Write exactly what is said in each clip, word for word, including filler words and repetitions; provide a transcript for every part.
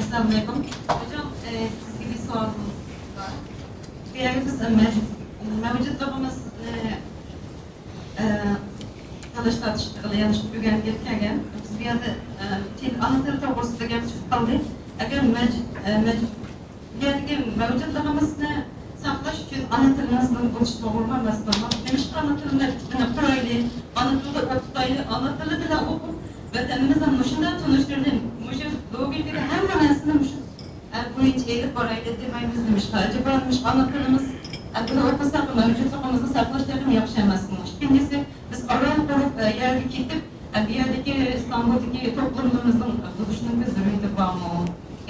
ئەسسالامۇئەلەيكۇم. ھوجام، ئە، سىزگە بىر سوئالىم بار. بۇ يەردە بىز، ئە، مەۋجۇت-، مەۋجۇتلۇقىمىزنى، ئە، تالاش تارتىش قىلغىلى، يەنە شۇ ئۆگەنگىلى كەلگەن. بىز بۇ يەردە، ئە، تىل، ئانا تىل توغرىسىدا گەپ چىقىپ قالدى. ئەگەر مەج-، ئە، مەج-، بۇ يەردىكى مەۋجۇتلۇقىمىزنى ساقلاش ئۈچۈن ئانا تىلىمىزنىڭ بولۇشى توغرىمۇ ئەمەسمۇ؟ نېمىشقا ئانا تىلىنى قۇرايلى، ئانا تىلدا ئوقۇتايلى، ئانا تىلى بىلەن ئوقۇپ، ۋەتىنىمىزنىڭ مۇشۇنداق تونۇشلىرىنى، مۇشۇ لوگىكىدا ھەممە نەرسىنى مۇشۇ، ئە، بويىچە ئېلىپ بارايلى دېمەيمىز نېمىشقا؟ ئەجەبا نېمىشقا ئانا تىلىمىز، ئە، بىلەن ئوقۇساق مەۋجۇتلۇقىمىزنى ساقلاش تېخىمۇ ياخشى ئەمەسمۇ؟ ئىككىنچىسى، بىز ئارال قۇرۇپ، ئە، يەرگە كېتىپ، ئە، بۇ يەردىكى ئىستانبۇلدىكى توپلۇمىمىزنىڭ بولۇشىنىڭ زۆرۈرىيىتى بارمۇ؟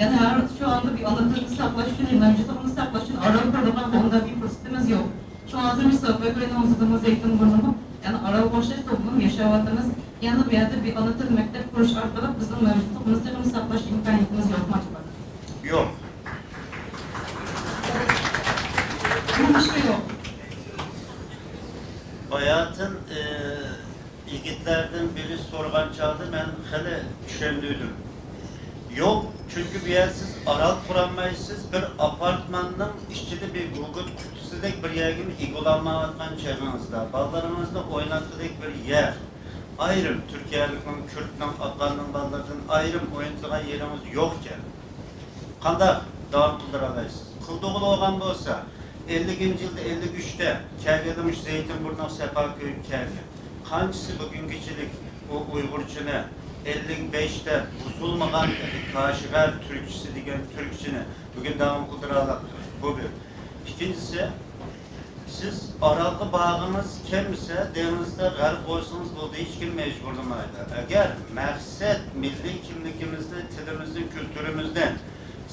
يەنە ھەر شۇ ئاندا بىر ئانا تىلنى ساقلاش ئۈچۈن، مەۋجۇتلۇقىنى ساقلاش ئۈچۈن ئارال قۇرىدىغان ئۇنداق بىر پۇرسىتىمىز يوق. شۇڭا ھازىر مىسال بەكرىنىڭ ئۆزىدىمۇ زەيتۇنبۇرنىمۇ، يەنى ئارالغا ئوخشاش توپلۇم ياشاۋاتىمىز. يەنە بۇ يەردە بىر ئانا تىل مەكتەپ قۇرۇش ئارقىلىق بىزنىڭ مەۋجۇتلۇقىمىزنى تېخىمۇ ساقلاش ئىمكانىيىتىمىز يوقمۇ ئەجەبا؟ يوق. نېمىشقا يوق؟ باياتىن، ئى، يىگىتلەردىن بىرى سورىغان چاغدا مەن خېلى چۈشەندۈردۈم. يوق، چۈنكى بۇ يەردە سىز ئارال قۇرالمايسىز، بىر ئاپارتماننىڭ ئىچىدە بىر گۇگۇت قۇتىسىدەك بىر يەرگىمۇ ئىگە بولالمايۋاتقان چېغىڭىزدا، بالىلىرىڭىزنى ئويناتقۇدەك بىر يەر، ئايرىم تۈركىيەلىكنىڭ، كۈردنىڭ، ئافغاننىڭ بالىلىرىدىن ئايرىم ئوينىتىدىغان يېرىڭىز يوقكەن. قانداق داۋام قىلدۇرالايسىز؟ قىلدۇرغىلى بولغان بولسا، ئەللىكىنچى يىلدا، ئەللىك ئۈچتە كەلگەندە مۇشۇ زەيتىنبۇرنۇڭ سەپا كۆيگە كەلگەن. قانچىسى بۈگۈنگىچىلىك ئۇ ئۇيغۇرچىنى، ئەللىك بەشتە بۇزۇلمىغان كاشغەر تۈركچىسى دېگەن تۈركچىنى بۈگۈن داۋام قىلدۇرالاپتۇ؟ بۇ بىر. ئىككىنچىسى، سىز ئارالغا بارغىڭىز كەلمىسە، دېڭىزدا غەرق بولسىڭىز بولدى، ھېچكىم مەجبۇرلىمايدۇ. ئەگەر مەقسەت مىللىي كىملىكىمىزنى، تىلىمىزنى، كۈلتۈرىمىزنى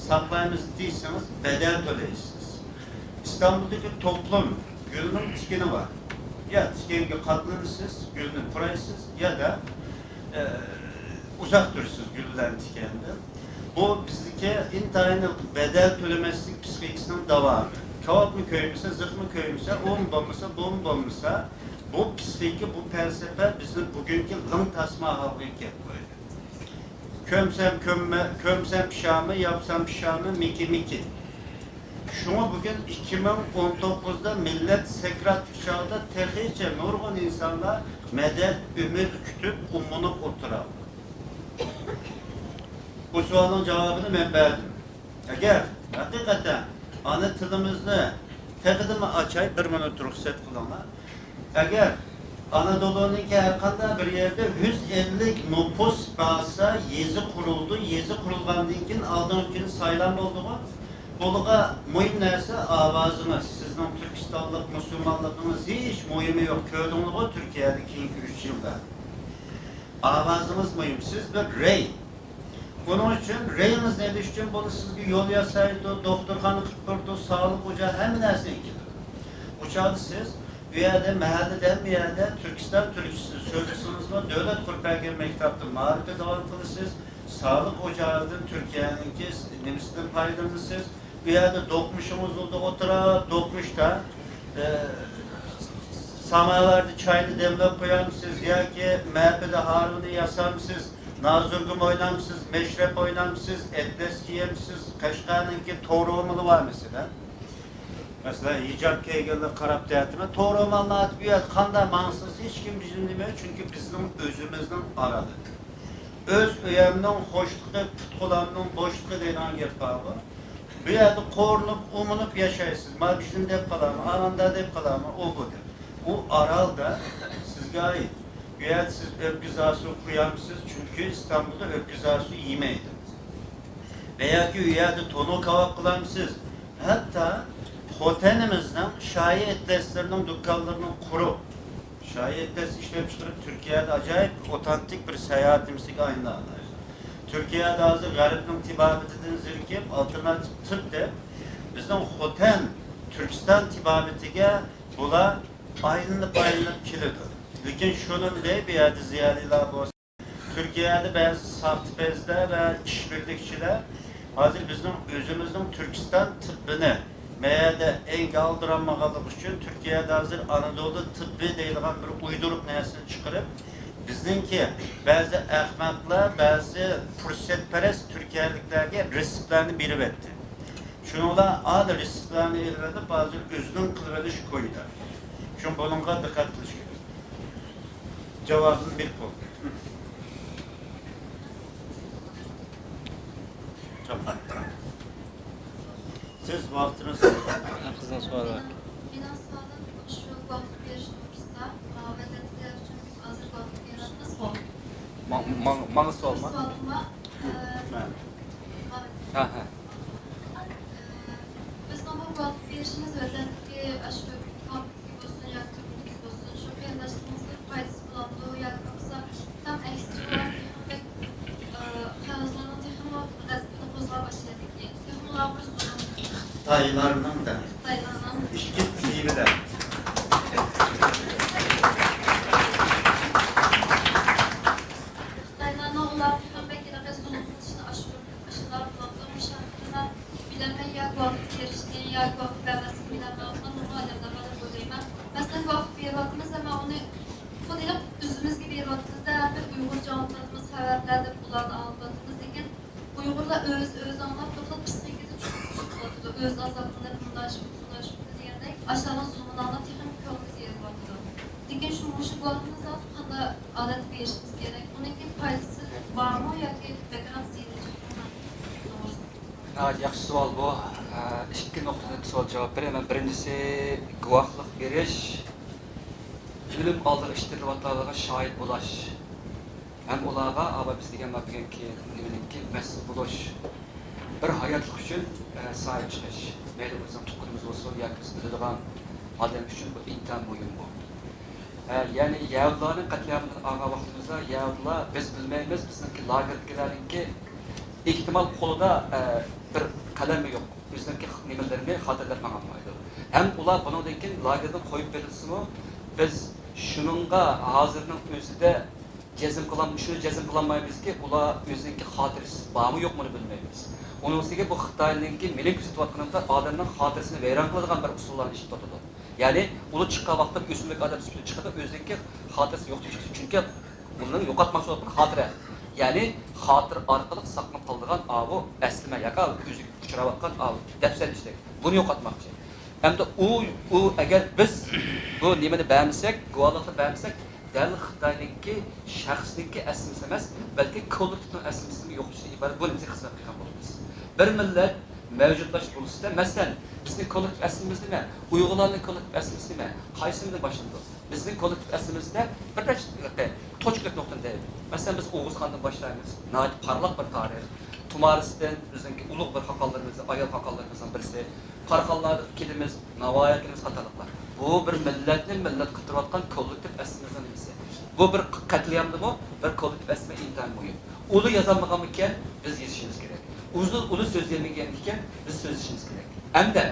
ساقلايمىز دېسىڭىز، بەدەل تۆلەيسىز. ئىستانبۇلدىكى توپلۇم گۈلنىڭ تىكىنى بار. يا تىكەنگە قاتلىنىسىز، گۈلنى پۇرايسىز، يا دا، ئە، ئۇزاق تۇرىسىز گۈل بىلەن تىكەندىن. بۇ بىزدىكى ئىنتايىن بەدەل تۆلىمەسلىك پىسخىكىسىنىڭ داۋامى. كاۋاپمۇ كۆيمىسە، زىخمۇ كۆيمىسە، ئۇمۇ بولمىسا، بۇمۇ بولمىسا، بۇ پىسخىكا، بۇ پەلسەپە بىزنى بۈگۈنكى لىڭ تاسما ھالغا ئېلىپ كەپ قويدى. كۆمسەم كۆممە، كۆمسەم پىشامى، ياپسام پىشامى، مىكى مىكى. شۇڭا بۈگۈن ئىككى مىڭ ئون توققۇزدا مىللەت سەكراتلىق چاغدا تېخىچە نۇرغۇن ئىنسانلار مەدەت، ئۈمىد كۈتۈپ، ئۇممىنىپ ئولتۇرالدى. بۇ سوئالنىڭ جاۋابىنى مەن بەردىم. ئەگەر ھەقىقەتەن ئانا تىلىمىزنى تېخىدىمۇ ئاچاي، بىر مىنۇت رۇخسەت قىلىڭلار. ئەگەر ئانادولۇنىڭكى ھەر قانداق بىر يەردە يۈز ئەللىك نوپۇس بارسا، يېزا قۇرۇلىدۇ، يېزا قۇرۇلغاندىن كېيىن ئالدىنقى كۈنى سايلام بولىدىغۇ. بۇلارغا مۇھىم نەرسە ئاۋازىڭىز، سىزنىڭ تۈركىستانلىق مۇسۇلمانلىقىڭىز ھېچ مۇھىمى يوق، كۆردۈڭلىغۇ تۈركىيەدە كېيىنكى ئۈچ يىلدا. ئاۋازىڭىز مۇھىم، سىز بىر رەي. بۇنىڭ ئۈچۈن رەيىڭىزنى ئېلىش ئۈچۈن بۇلار سىزگە يول ياسايدۇ، دوختۇرخانا قىلىپ بېرىدۇ، ساغلىق ئوچاقى، ھەممە نەرسىنى ئەكېلىدۇ. ئۇ چاغدا سىز ئۇ يەردە مەھەللىدە ھەممە يەردە تۈركىستان تۈركچىسى سۆزلىسىڭىزمۇ، دۆلەت قۇرۇپ بەرگەن مەكتەپتە مائارىپنى داۋام قىلىسىز، ساغلىق ئوچاقىدىن تۈركىيەنىڭكى نېمىسىدىن پايدىلىنىسىز. ئۇ يەردە دوقمۇشىڭىز ئولدىدا ئولتۇرۇپ، دوقمۇشتا، ئە، ساماۋاردا چاينى دەملەپ قويامسىز ياكى مەپىدە ھارۋىنى ياسامسىز، نازۇرگۇم ئوينامسىز، مەشرەپ ئوينامسىز، ئەتلەس كىيەمسىز، قەشقەرنىڭكى تورۇمىلى بار مەسىلەن. مەسىلەن، ھىجاب كىيگەنلەر قاراپ دەتىمەن، تورۇمالنى ئاتىپ ئۇ يەردە قانداق ماڭسىز، ھېچكىم بىزنى نېمە، چۈنكى بىزنىڭ ئۆزىمىزنىڭ ئارىلىقى. ئۆز ئۆيەمنىڭ خۇشلۇقى، پۇت قولامنىڭ بوشلۇقى دەيدىغان گەپ بارغۇ. بۇ يەردە قورۇنۇپ، ئۇمۇنۇپ ياشايسىز. ما بىزنى دەپ قالامۇ، ئاناندا دەپ قالامۇ، ئۇ بۇ دەپ. ئۇ ئارالدا سىزگە ئائىت. بۇ يەردە سىز ئۆپكە زاسۇ قۇيامسىز، چۈنكى ئىستانبۇلدا ئۆپكە زاسۇ يېمەيدۇ. ۋە ياكى ئۇ يەردە تونۇر كاۋاپ قىلامسىز. ھەتتا خوتەنىمىزنىڭ شاھى ئەتلەسلىرىنىڭ دۇكانلىرىنىڭ قۇرۇپ، شاھى ئەتلەس ئىشلەپچىقىرىپ، تۈركىيەدە ئاجايىپ ئوتانتىك بىر ساياھەت نېمىسىگە ئايلىنىدۇ. تۈركىيەدە ھازىر غەربنىڭ تېبابىتىدىن زېرىكىپ، ئالتېرناتىپ تىپ دەپ، بىزنىڭ خوتەن، تۈركىستان تېبابىتىگە بۇلار ئايلىنىپ، ئايلىنىپ كېلىدۇ. لېكىن شۇنىمۇ دەي، بۇ يەردە زىيالىيلار بولسا، تۈركىيەدە بەزى ساختىپەزلەر ۋە ئىشبىرلىكچىلەر ھازىر بىزنىڭ ئۆزىمىزنىڭ تۈركىستان تىببىنى مەيەردە ئەنگە ئالدىرالمىغانلىقى ئۈچۈن، تۈركىيەدە ھازىر ئانادولۇ تىببى دەيدىغان بىر ئۇيدۇرۇق نەرسىنى چىقىرىپ، بىزنىڭكى بەزى ئەخمەقلەر، بەزى پۇرسەتپەرەس تۈركىيەلىكلەرگە رېتسېپلارنى بېرىۋەتتى. شۇنىڭ بىلەن ھازىر رېتسېپلارنى ئېلىۋېلىپ، ھازىر ئۆزىنىڭ قىلىۋېلىش كويىدا. شۇڭا بۇنىڭغا دىققەت قىلىش كېرەك. جاۋابىنى بېرىپ بولدى. سىز ۋاقتىنى سوراڭ. قىزنىڭ سوئالى بار. مېنىڭ سوئالىم شۇ ۋاقىت بېرىش توغرىسىدا، ۋەتەندىكىلەر ئۈچۈن ھازىر ۋاقىت بېرىۋاتىمىزغۇ؟ ما-، ما-، ماڭا سوئالمۇ؟ سوئالىم بار. ئە، ھە. ھە، ھە. ئە، بىزنىڭ بۇ ۋاقىت بېرىشىمىز ۋەتەندىكى ئاشۇ بولسۇن ياكى تۈركىيەدىكى بولسۇن، شۇ قېرىنداشلىرىمىزغا پايدىسى بولامدۇ ياكى بولمىسا تەڭ ئەكسىچە بولامدۇ؟ تېخىمۇ بەك، ئە، خەنزۇلارنىڭ تېخىمۇ غەزىپىنى قوزغاپ ئاشۇ يەردىكى. تېخىمۇ ئۇلار بىر زۇلۇم. خىتايلارنىڭ دەڭ. خىتايلارنىڭ. ئىككى تىۋىدە. خىتايلارنىڭ ئۇلار تېخىمۇ بەك ھېلىقى زۇلۇم قىلىشىنى ئاشۇرۇپ، ئاشۇنداق قىلىۋاتىدۇ. مۇشۇ ھەققىدە مەن بىلەلمەي يا گۇۋاھلىق بېرىشنى، يا گۇۋاھلىق بەرمەسلىكنى بىلەلمەيۋاتقان نۇرغۇن ئادەملەر بار دەپ ئويلايمەن. مەسىلەن، گۇۋاھلىق بېرىۋاتىمىز، ئەمما ئۇنى خۇددى ئۆزىمىزگە بېرىۋاتىمىزدە، ھەر بىر ئۇيغۇرچە ئاڭلىتىۋاتىمىز، خەۋەرلەر دەپ ئۇلارنى ئاڭلىتىۋاتىمىز، لېكىن ئۇيغۇرلار ئۆز-ئۆزى ئاڭلاپ، بىر خىل پسىخىكىسى چۈشۈپ قالىدۇ. ئۆزى ئازابلىنىپ، مۇنداق شۇ، مۇنداق شۇ دېگەندەك، ئاشۇلارنىڭ زۇلمىنى ئاڭلاپ، تېخىمۇ كۆڭلىمىز ئېرىۋاتىدۇ. لېكىن شۇ مۇشۇ گۇۋاھلىقنى ساڭا قانداق ئادەتتە بېرىشىمىز كېرەك؟ ئۇنىڭكى پايدىسى بارمۇ ياكى بەكرەك زىيىنى چىقىدۇ؟ ناھايىتى ياخشى سوئال بۇ. ئىككى نۇقتىدىن سوئال جاۋاب بېرىمەن. بىرىنچىسى، گۇۋاھلىق بېرىش، ئۆلۈم ئالدىغا ئىتتىرىلىۋاتقانلىقىغا شاھىت بولاش. ھەم ئۇلارغا، ئاۋۇ بىز دېگەن بار بۈگۈنكى نېمىنىڭكى مەسئۇل بولۇش. بىر ھاياتلىق ئۈچۈن، ئە، ساھىب چىقىش. مەيلى ئۆزىنىڭ تۇغقىنىمىز بولسۇن ياكى بىز بىلىدىغان ئادەم ئۈچۈن بۇ ئىنتايىن مۇھىم بۇ. ئە، يەنى يەھۇدىيلارنىڭ قەتلىئامىدىن ئالغان ۋاقتىمىزدا يەھۇدىيلار بىز بىلمەيمىز، بىزنىڭكى لاگېردىكىلەرنىڭكى ئېھتىمال قولىدا، ئە، بىر قەلەممۇ يوق. ئۆزىنىڭكى نېمىلىرىنى خاتىرىلەپ ماڭالمايدۇ. ھەم ئۇلار بۇنىڭدىن كېيىن لاگېردىن قويۇپ بېرىلسىمۇ، بىز شۇنىڭغا ھازىرنىڭ ئۆزىدە جەزم قىلام-، شۇنى جەزم قىلالمايمىزكى، ئۇلار ئۆزىنىڭكى خاتىرىسى بارمۇ يوقمۇ بىلمەيمىز. ئۇنىڭ ئۈستىگە بۇ خىتاينىڭكى مېنى كۆزىتىۋاتقىنىمدا ئادەمنىڭ خاتىرىسىنى ۋەيران قىلىدىغان بىر ئۇسۇللارنى ئىشلىتىۋاتىدۇ. يەنى ئۇلار چىققان ۋاقىتتا ئۆسۈملۈك ئادەم سۈپىتىدە چىقىدۇ، ئۆزىنىڭكى خاتىرىسى يوق دېيىش ئۈچۈن. چۈنكى ئۇنىڭ يوقاتماقچى بولۇۋاتقان خاتىرە. يەنى خاتىرە ئارقىلىق ساقلىنىپ قالىدىغان ئاۋۇ ئەسلىمە ياكى ئۆزىگە ئۇچراۋاتقان ئاۋۇ دەپسەندىچىلىك. بۇنى يوقاتماقچى. ئەمدى ئۇ، ئۇ ئەگەر بىز بۇ نېمىنى بەرمىسەك، گۇۋاھلىقنى بەرمىسەك، دەل خىتاينىڭكى شەخسنىڭكى ئەسلىمىسى ئەمەس، بەلكى كوللېكتىپنىڭ ئەسلىمىسىنى يوقىتىشنى ئىبارەت بۇ نېمىسىگە خىزمەت قىلغان بولىمىز. بىر مىللەت مەۋجۇتلاشقان بولسىدا، مەسىلەن، بىزنىڭ كوللېكتىپ ئەسلىمىمىز نېمە؟ ئۇيغۇرلارنىڭ كوللېكتىپ ئەسلىمىسى نېمە؟ قايسىمىزدىن باشلىنىدۇ؟ بىزنىڭ كوللېكتىپ ئەسلىمىمىزدە بىر نەچچە توچكىلىق نۇقتىنى دەيدۇ. مەسىلەن، بىز ئوغۇزخاندىن باشلايمىز. ناھايىتى پارلاق بىر تارىخ. تۇمارىستىن بىزنىڭكى ئۇلۇغ بىر خاقانلىرىمىز، ئايال خاقانلىرىمىزنىڭ بىرسى. قاراخانلاردىكى كېلىمىز، ناۋايىلىك كېلىمىز قاتارلىقلار. بۇ بىر مىللەتنى مىللەت قىلىپ تۇرۇۋاتقان كوللېكتىپ ئەسلىمىزنىڭ نېمىسى. بۇ بىر قەتلىئامدىمۇ بىر كوللېكتىپ ئەسلىمە ئىنتايىن مۇھىم. ئۇلار يازالمىغانمىكەن، بىز يېزىشىمىز كېرەك. ئۇلار، ئۇلار سۆزلىيەلمىگەن ئىكەن، بىز سۆزلىشىمىز كېرەك. ئەمدى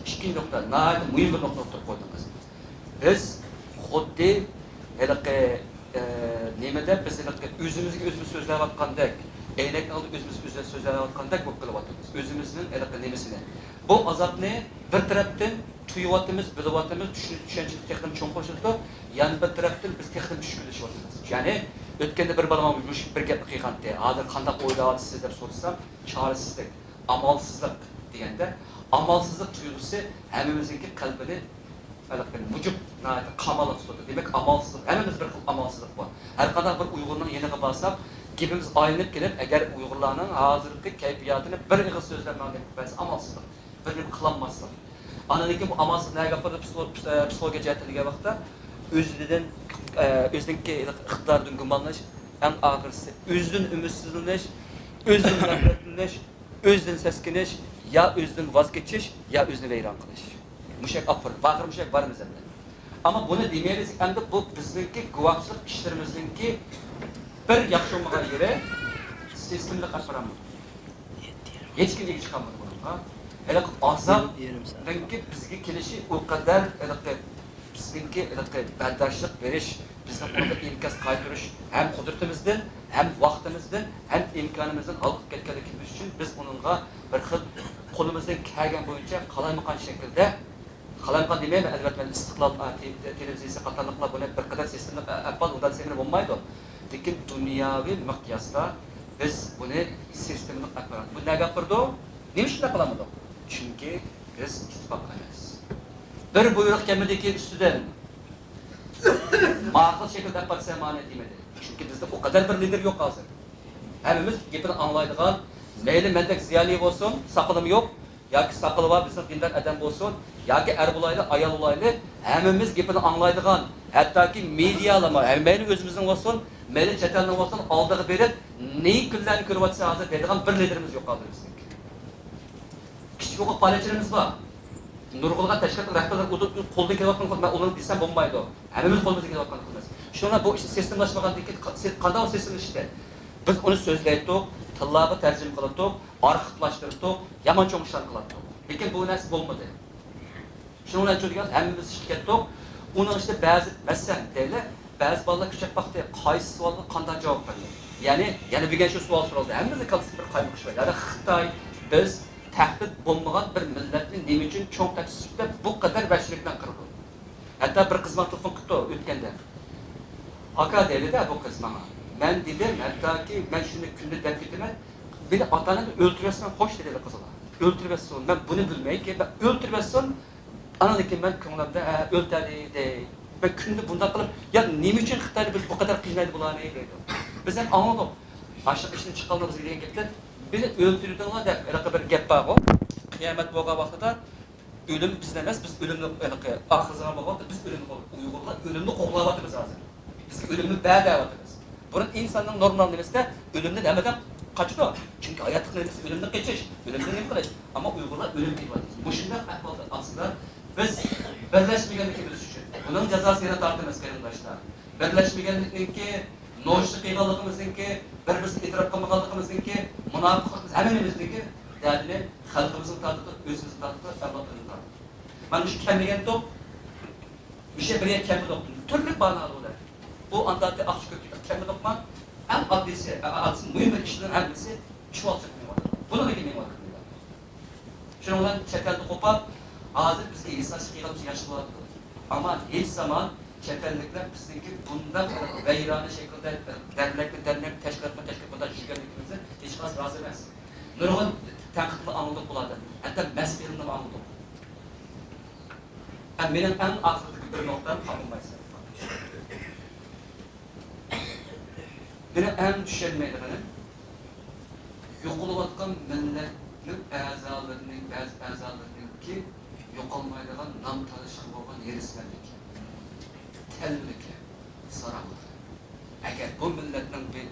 ئىككىنچى نۇقتا، ناھايىتى مۇھىم بىر نۇقتا ئوتتۇرىغا قويدۇڭىز. بىز خۇددى ھېلىقى، ئە، نېمىدە بىز ھېلىقى ئۆزىمىزگە ئۆزىمىز سۆزلەۋاتقاندەك، ئەينەكنىڭ ئالدىدا ئۆزىمىزگە ئۆزىمىز سۆزلەۋاتقاندەك بولۇپ قېلىۋاتىمىز. ئۆزىمىزنىڭ ھېلىقى نېمىسىنى. بۇ ئازابنى بىر تەرەپتىن تۇيۇۋاتىمىز، بىلىۋاتىمىز، چۈشىنىش، چۈشەنچىمىز تېخىمۇ چوڭقۇرلىشىۋاتىدۇ. يەنە بىر تەرەپتىن بىز تېخىمۇ چۈشكۈنلىشىۋاتىمىز. يەنى ئۆتكەندە بىر بالا ماڭا مۇشۇ بىر گەپنى قىلغانتى، ھازىر قانداق ئويلاۋاتىسىز دەپ سورىسام، چارىسىزلىك، ئامالسىزلىق دېگەندە، ئامالسىزلىق تۇيغۇسى ھەممىمىزنىڭكى قەلبىنى ھېلىقى مۇجۇپ ناھايىتى قامالغا تۇتىدۇ. دېمەك، ئامالسىزلىق، ھەممىمىزدە بىر خىل ئامالسىزلىق بار. ھەر قانداق بىر ئۇيغۇرنىڭ يېنىغا بارساق، گېپىمىز ئايلىنىپ كېلىپ، ئەگەر ئۇيغۇرلارنىڭ ھازىرقى كەيپىياتىنى بىر ئېغىز سۆزلەپ ماڭا گەپ قىلىپ بەرسە، ئامالسىزلىق. بىر نېمە قىلالماسلىق. ئاندىن كېيىن بۇ ئامالسىز نەگە ئاپىرىدۇ پسىخو-، پسىخولوگىيە جەھەتتىن دېگەن ۋاقىتتا، ئۆزىدىن، ئە، ئۆزىنىڭكى ئىقتىدارىدىن گۇمانلىنىش، ئەڭ ئاخىرسى ئۆزىدىن ئۈمىدسىزلىنىش، ئۆزىدىن نەپرەتلىنىش، ئۆزىدىن سەسكىنىش، يا ئۆزىدىن ۋاز كېچىش، يا ئۆزىنى ۋەيران قىلىش. مۇشەك ئاپىرىدۇ. ئاخىرى مۇشەك بارىمىز ئەمدى. ئەمما بۇنى دېمەيلى، ئەمدى بۇ بىزنىڭكى گۇۋاھچىلىق ئىشلىرىمىزنىڭكى بىر ياخشى بولمىغان يېرى سىستېمىلىق ئەلەپ بارالمىدۇق. ھېچكىم ئىگە چىقالمىدى بۇنىڭغا. ھېلىقى ئازابنىڭكى بىزگە كېلىشى ئۇ قەدەر ھېلىقى بىزنىڭكى ھېلىقى بەرداشلىق بېرىش، بىزنىڭ ئۇنىڭغا ئىنكاس قايتۇرۇش ھەم قۇدرىتىمىزدىن، ھەم ۋاقتىمىزدىن، ھەم ئىمكانىمىزدىن ھالقىپ كەتكەنلىكىمىز ئۈچۈن بىز ئۇنىڭغا بىر خىل قولىمىزدىن كەلگەن بويىچە قالايمىقان شەكىلدە قالايمىقان دېمەيمەن، ئەلۋەتتە، مەن ئىستىقلال، ئا، تې-، تې-، تېلېۋىزىيىسى قاتارلىقلار بۇنى بىر قەدەر سىستېمىلىق ئە-، ئەپ بولدى، ئۇنداق دېسەڭلار بولمايدۇ. لېكىن دۇنياۋى مىقياستا بىز بۇنى سىستېمىلىق ئەپ بارىمىز. بۇ نەگە ئاپىرىدۇ؟ نېمە ئۈچۈن ئەپ قالامىدۇق؟ چۈنكى بىز ئىتتىپاق ئەمەس. بىر بۇيرۇق كەلمىدىكى ئۈستىدىن ماقۇل شەكىلدە ئەپ بارسا مانا دېمىدى. چۈنكى بىزدە ئۇ قەدەر بىر لىدېر يوق ھازىر. ھەممىمىز گېپىنى ئاڭلايدىغان، مەيلى مەندەك زىيالىي بولسۇن، ساقىلىمۇ يوق، ياكى ساقىلى بار بىزنىڭ دىندار ئادەم بولسۇن، ياكى ئەر بولايلى، ئايال بولايلى، ھەممىمىز گېپىنى ئاڭلايدىغان، ھەتتاكى مېدىيالارمۇ، مەيلى ئۆزىمىزنىڭ بولسۇن، مەيلى چەت ئەلنىڭ بولسۇن، ئالدىغا بېرىپ، نېيى كۈنلەرنى كۆرۈۋاتىسەن ھازىر دەيدىغان بىر لىدېرىمىز يوق ھازىر بىزنىڭكى. كىچىك ھوقۇق پائالىيەتچىلىرىمىز بار. نۇرغۇنلىغان تەشكىلاتنىڭ رەھبەرلىرى ئۇدۇل قولدىن كېلىۋاتقان، مەن ئۇلارنى دېسەم بولمايدۇ. ھەممىمىز قولىمىزدىن كېلىۋاتقان قىلىمىز. شۇنىڭ بىلەن بۇ ئىشنى سىستېمىلاشمىغاندىن كېيىن قا-، سى-، قانداق سىستېمىلىشتى؟ بىز ئۇنى سۆزلەيتتۇق، تىللارغا تەرجىمە قىلاتتۇق، ئارخىپلاشتۇراتتۇق، يامان چوڭ ئىشلارنى قىلاتتۇق. لېكىن بۇ نەرسە بولمىدى. شۇنىڭ بىلەن شۇ دېگەن ھەممىمىز ئىشقا كەتتۇق. ئۇنىڭ ئىچىدە بەزى، مەسىلەن، دەيلى، بەزى بالىلار كۈچەپ باقتى، قايسى سوئالغا قانداق جاۋاب بېرىدۇ؟ يەنى، يەنە بۈگۈن شۇ سوئال سورالدى. ھەممىمىزنىڭ كاللىسىدا بىر قايمۇقۇش بار. يەنى خىتاي، بىز تەھدىت بولمىغان بىر مىللەتنى نېمە ئۈچۈن چوڭ تەھدىت سۈپىتىدە بۇ قەدەر ۋەھشىيلىك بىلەن قىرىدۇ؟ ھەتتا بىر قىز ماڭا تېلېفون قىپتۇ ئۆتكەندە. ئاكا دەيدۇ-دە بۇ قىز ماڭا. مەن دېدىم، ھەتتاكى مەن شۇنى كۈندە دەپ كېتىمەن. مېنى ئاتا-ئانام ئۆلتۈرۈۋەتسۇن، خوش دېدى قىزغا. ئۆلتۈرۈۋەتسۇن، مەن بۇنى بىلمەيكى، مەن ئۆلتۈرۈۋەتسۇن. ئاندىن كېيىن مەن كۆڭلۈمدە، ھە، ئۆلتەردى دەي. مەن كۈندە بۇنداق قىلىپ، يا نېمە ئۈچۈن خىتايدا بىز بۇ قەدەر قىينايدۇ بۇلارنى دەيدۇ. بىز ھەم ئاڭلىدۇق. ئاشۇ ئىشتىن چىققانلىرىمىز دېگەن گەپلەر، بىزنى ئۆلتۈرىدىغان دەپ، ھېلىقى بىر گەپ بارغۇ. قىيامەت بولغان ۋاقتىدا ئۆلۈم بىزنى ئەمەس، بىز ئۆلۈمنى، ھېلىقى ئاخىر زامان بولغان ۋاقىتتا بىز ئۆلۈمنى قوغلاپ، ئۇيغۇرلار ئۆلۈمنى قوغلاۋاتىمىز ھازىر. بىزگە ئۆلۈمنى بەر دەۋاتىمىز. بۇرۇن ئىنساننىڭ نورمال نېمىسىدە ئۆلۈمدىن ھەممە ئادەم قاچىدۇ. چۈنكى ھاياتلىق نېمىسى ئۆلۈمدىن قېچىش، ئۆلۈمدىن نېمە قىلىش. ئەمما ئۇيغۇرلار ئۆلۈم كېتىۋاتىدۇ. مۇشۇنداق ئەھۋالدا ئاستىدا بىز بىرلەشمىگەنلىكىمىز ئۈچۈن بۇنىڭ جازاسىنى يەنە تارتىمىز، قېرىنداشلار. بىرلەشمىگەنلىكنىڭكى، نوچىلىق قىلغانلىقىمىزنىڭكى، بىر-بىرسىنى ئېتىراپ قىلمىغانلىقىمىزنىڭكى، مۇناپىقلىقىمىز ھەممىمىزنىڭكى دەردىنى خەلقىمىزمۇ تارتىدۇ، ئۆزىمىزمۇ تارتىدۇ، ئەۋلادلىرىمىزمۇ تارتىدۇ. مانا شۇ كەلمىگەنتۇق، مۇشۇ بىر يەر كەلمىدۇق. تۈرلۈك باھانە بولدى. ئۇ ئانداقتى ئاقچا كۆكتە كەلمىدۇقما؟ ئەڭ ئاددىيسى، ئاددىيسى مۇھىم بىر ئىشنىڭ ھەممىسى چۈشۈۋالساق نېمە بولىدۇ؟ بۇنىڭدىن كېيىن نېمە بولىدۇ؟ شۇنىڭ بىلەن چەت ئەلدە قوپاپ، ھازىر بىزگە ھېسداشلىق قىلغان ياخشى بولاتتى. ئەمما ھېچ زامان چەت ئەللىكلەر بىزنىڭكى بۇنداق ۋەيرانە شەكىلدە دەرنەكمۇ دەرنەك، تەشكىلاتمۇ تەشكىلات بۇنداق يۈرگەنلىكىمىزدىن ھېچقايسى رازى ئەمەس. نۇرغۇن تەنقىدلەر ئاڭلىدۇق بۇلاردىن. ھەتتا مەسخىرىلەرنى ئاڭلىدۇق. ھەم مېنىڭ ئەڭ ئاخىرىدىكى بىر نۇقتام، خاپىلىمايسىلەر. مېنىڭ ئەڭ چۈشەنمەيدىغىنىم، يوقىلىۋاتقان مىللەتنىڭ ئەزالىرىنىڭ، بەزى ئەزالىرىنىڭكى يوقالمايدىغان نام تالىشىغا بولغان ھېرىسمەنلىكى، تەلمۈلۈكى، ساراڭلىقى. ئەگەر بۇ مىللەتنىڭ بىر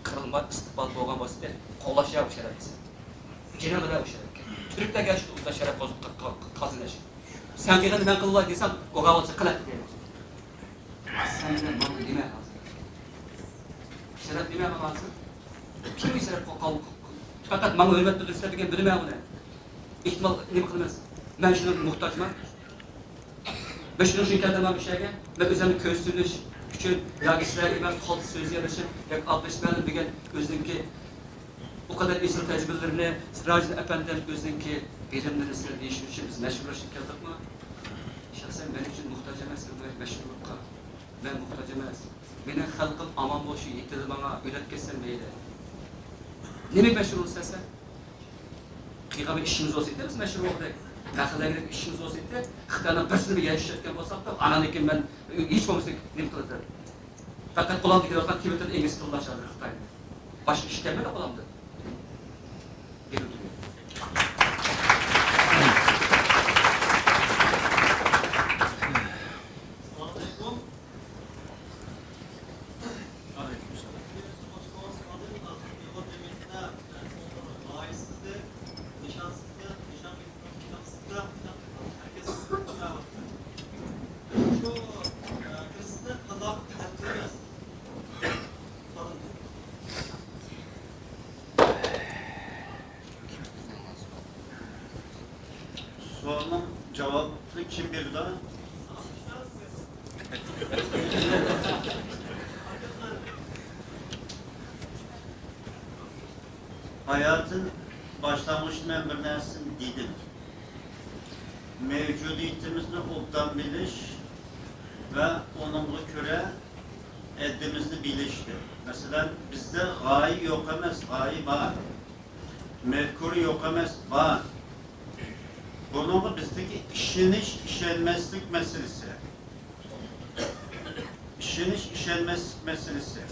قىرىلما ئىستىقبالى بولغان بولسا، قوغلاشا ئۇ شەرەپ دېسە. جېنىڭ بىلەن ئۇ شەرەپكە. تۈركلەرگە شۇ شەرەپ قوز-، ق-، ق-، قازىنىش. سەن قىلغىنىنى مەن قىلىۋالاي دېسەڭ، ئوغا بولسا قىلاتتى دەيمىز. سەن بىلەن ماڭا نېمە ھازىر؟ شەرەپ نېمە ماڭا ھازىر؟ كىمگە شەرەپ قو-، قال-، قو-، قو-، پەقەت ماڭا ھۆرمەت بىلدۈرسىلەر دېگەن بىلىمەن ئۇنى. ئېھتىمال نېمە قىلىمىز؟ مەن شۇنىڭغا موھتاجمەن. مەن شۇنىڭ ئۈچۈن كەلدىم مانا مۇشۇ يەرگە. مەن ئۆزۈمنى كۆرسىتىۋېلىش ئۈچۈن ياكى سىلەرگە مەن قالتىس سۆزلىيەلىشىم ياكى ئابدۇش مەلۇم دېگەن ئۆزىنىڭكى ئۇ قەدەر ئېسىل تەجرىبىلىرىنى، سىراجىدىن ئەپەندىم ئۆزىنىڭكى بىلىملىرىنى سىلەرگە دېيىش ئۈچۈن بىز مەشھۇرلىشىپ كەلدۇقمۇ؟ شەخسەن مەن ئۈچۈن موھتاج ئەمەس بۇ مەشھۇرلۇققا. مەن موھتاج ئەمەس. مېنىڭ خەلقىم ئامان بولۇشى يېتىدۇ ماڭا، ئۆلۈپ كەتسەم مەيلى. نېمىگە مەشھۇر بولىسەن سەن؟ قىلغان بىر ئىشىمىز بولسا ئىدى، بىز مەشھۇر بولغۇدەك. مەھەللىگە ئىشىمىز بولسا ئىدى، خىتاينىڭ بىرسىنى بىر يەشىشەتكەن بولساقتا، ئاناندىن كېيىن مەن ھېچ بولمىسا نېمە قىلىدۇ؟ پەقەت قولۇمدىن كېلىۋاتقان تىۋىتتېر ئىنگلىز تىلىدا ئىشلەيدۇ خىتاينى. باشقا ئىش كەلمىدى قولۇمدىن. گېپىم تۈگىدى. سوئالنىڭ جاۋابىنى كىم بېرىدۇ؟ ھاياتىم، باشلانغۇچتا مەن بىر نەرسىنى دېدىم. مەۋجۇدىيىتىمىزنى ئوبدان بىلىش ۋە ئۇنىڭغا كۆرە ھەددىمىزنى بىلىشتۇر. مەسىلەن، بىزدە غايە يوق ئەمەس، غايە بار. مەپكۇرە يوق ئەمەس، بار. بۇنىڭغا بىزدىكى ئىشىنىش، ئىشەنمەسلىك مەسىلىسى. ئىشىنىش، ئىشەنمەسلىك مەسىلىسى.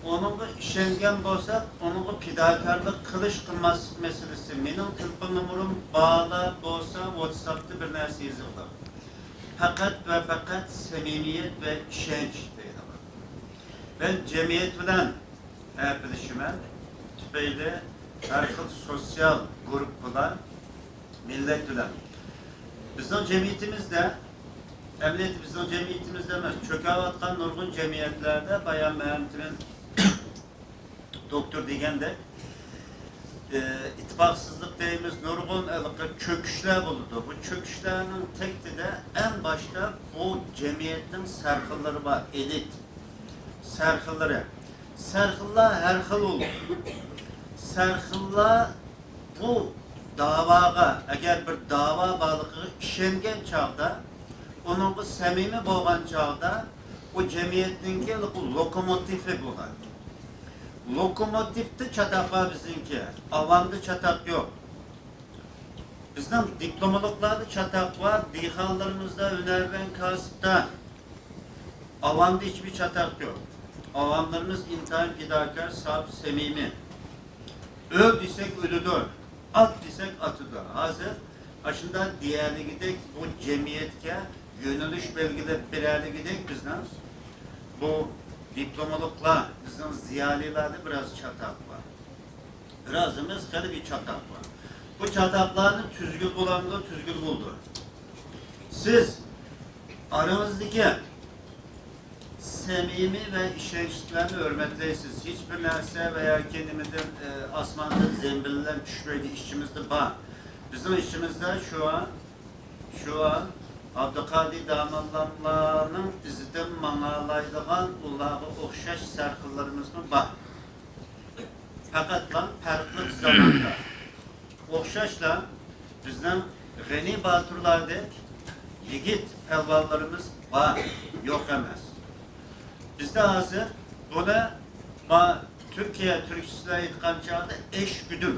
ئۇنىڭغا ئىشەنگەن بولساق، ئۇنىڭغا پىداكارلىق قىلىش، قىلماسلىق مەسىلىسى. مېنىڭ تېلېفون نومۇرۇم بارلا بولسا، ۋاتساپتا بىر نەرسە يېزىڭلار. پەقەت ۋە پەقەت سەمىمىيەت ۋە ئىشەنچ دەيدىغان. مەن جەمئىيەت بىلەن ھەپىلىشىمەن، تۈپەيلى ھەر خىل سوتسىيال گۇرۇپپىلار، مىللەت بىلەن. بىزنىڭ جەمئىيىتىمىزدە، ئەمەلىيەتتە بىزنىڭ جەمئىيىتىمىزدە ئەمەس، چۆكۈۋاتقان نۇرغۇن جەمئىيەتلەردە بايام مەمتىمىن دوكتور دېگەندەك، ئى، ئىتتىپاقسىزلىق دەيمىز، نۇرغۇن ھېلىقى چۆكۈشلەر بولىدۇ. بۇ چۆكۈشلەرنىڭ تەكتىدە ئەڭ باشتا بۇ جەمئىيەتنىڭ سەرخىللىرى بار، ئېلىت سەرخىللىرى. سەرخىللار ھەر خىل بولىدۇ. سەرخىللار بۇ داۋاغا، ئەگەر بىر داۋا بارلىقىغا ئىشەنگەن چاغدا، ئۇنىڭغا سەمىمىي بولغان چاغدا، ئۇ جەمئىيەتنىڭكى لوكوموتىۋى بولىدۇ. لوكوموتىۋتا چاتاق بار بىزنىڭكى، ئاۋامدا چاتاق يوق. بىزنىڭ دىپلوملۇقلاردا چاتاق بار، دېھقانلىرىمىزدا، ھۈنەرۋەن كاسىپتا، ئاۋامدا ھېچبىر چاتاق يوق. ئاۋاملىرىمىز ئىنتايىن پىداكار، ساپ، سەمىمىي. ئۆل دېسەك ئۆلىدۇ، ئات دېسەك ئاتىدۇ. ھازىر ئاشۇنداق دېيەلىگىدەك بۇ جەمئىيەتكە يۆنىلىش بەلگىلەپ بېرەلىگىدەك بىزنىڭ بۇ دىپلوملۇقلار، بىزنىڭ زىيالىيلاردا بىراز چاتاق بار. بىراز ئەمەس، خېلى بىر چاتاق بار. بۇ چاتاقلارنى تۈزگىلى بولامدۇ؟ تۈزگىلى بولىدۇ. سىز ئارىڭىزدىكى سەمىمىي ۋە ئىشەنچلىكلەرنى ھۆرمەتلەيسىز. ھېچبىر نەرسە ۋە ياكى نېمىدىن، ئى، ئاسماندىن زەمبىل بىلەن چۈشمەيدۇ، ئىچىمىزدە بار. بىزنىڭ ئىچىمىزدە شۇ ئان، شۇ ئان ئابدۇقادىر داموللاملارنىڭ ئىزىدىن ماڭالايدىغان ئۇلارغا ئوخشاش سەرخىللىرىمىزمۇ بار. پەقەتلا پەرقلىق زاماندا. ئوخشاشلا بىزنىڭ غېنى باتۇرلاردەك يىگىت پەلۋانلىرىمىز بار، يوق ئەمەس. بىزدە ھازىر بۇنى ما-، تۈركىيە تۈركچىسىدە ئېيتقان چاغدا ئېش گۈدۈم،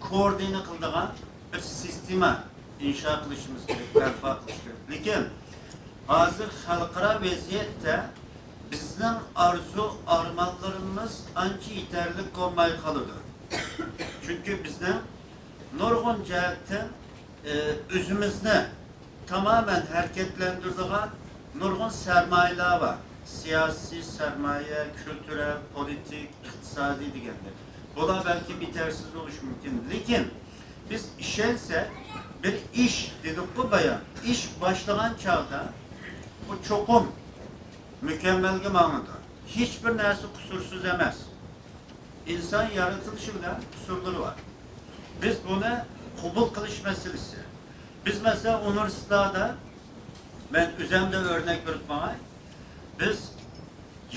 كوردىنە قىلىدىغان بىر سىستېما ئىنشا قىلىشىمىز كېرەك، بەرپا قىلىش كېرەك. لېكىن ھازىر خەلقئارا ۋەزىيەتتە بىزنىڭ ئارزۇ ئارمانلىرىمىز ئانچە يېتەرلىك بولماي قالىدۇ. چۈنكى بىزنىڭ نۇرغۇن جەھەتتىن، ئى، ئۆزىمىزنى تامامەن ھەرىكەتلەندۈرىدىغان نۇرغۇن سەرمايىلەر بار. سىياسىي سەرمايە، كۈلتۈرەل، پولىتىك، ئىقتىسادىي دېگەندەك. بۇلار بەلكىم يېتەرسىز بولۇشى مۇمكىن. لېكىن بىز ئىشەنسەك، بىر ئىش دېدۇققۇ بايام، ئىش باشلىغان چاغدا بۇ چوقۇم مۇكەممەلگە ماڭىدۇ. ھېچبىر نەرسە قۇسۇرسىز ئەمەس. ئىنسان يارىتىلىشى بىلەن قۇسۇرلىرى بار. بىز بۇنى قوبۇل قىلىش مەسىلىسى. بىز، مەسىلەن، ئۇنىۋېرسىتېتلاردا، مەن ئۆزۈمدىن ئۆرنەك بېرىپ ماڭاي، بىز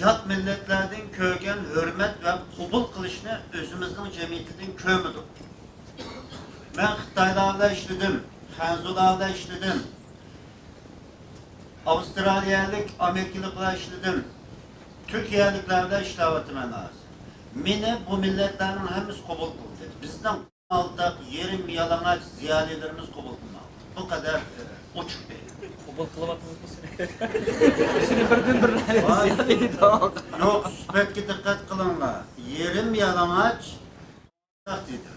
يات مىللەتلەردىن كۆرگەن ھۆرمەت ۋە قوبۇل قىلىشنى ئۆزىمىزنىڭ جەمئىيىتىدىن كۆرمىدۇق. مەن خىتايلار بىلەن ئىشلىدىم، خەنزۇلار بىلەن ئىشلىدىم، ئاۋسترالىيەلىك، ئامېرىكىلىقلار ئىشلىدىم، تۈركىيەلىكلەر بىلەن ئىشلەۋاتىمەن ھازىر. مېنى بۇ مىللەتلەرنىڭ ھەممىسى قوبۇل قىلدى. بىزنىڭ ئالداق، يېرىم يالاڭاچ زىيالىيلىرىمىز قوبۇل قىلماقتا. بۇ قەدەر، ئە، ئوچۇق دەيدۇ. قوبۇل قىلىۋاتىمىزمۇ سېنى؟ سېنى بىردىن بىر زىيالىي دەپ ئالدى. يوق، سۈپەتكە دىققەت قىلىڭلار. يېرىم يالاڭاچ دەيدۇ.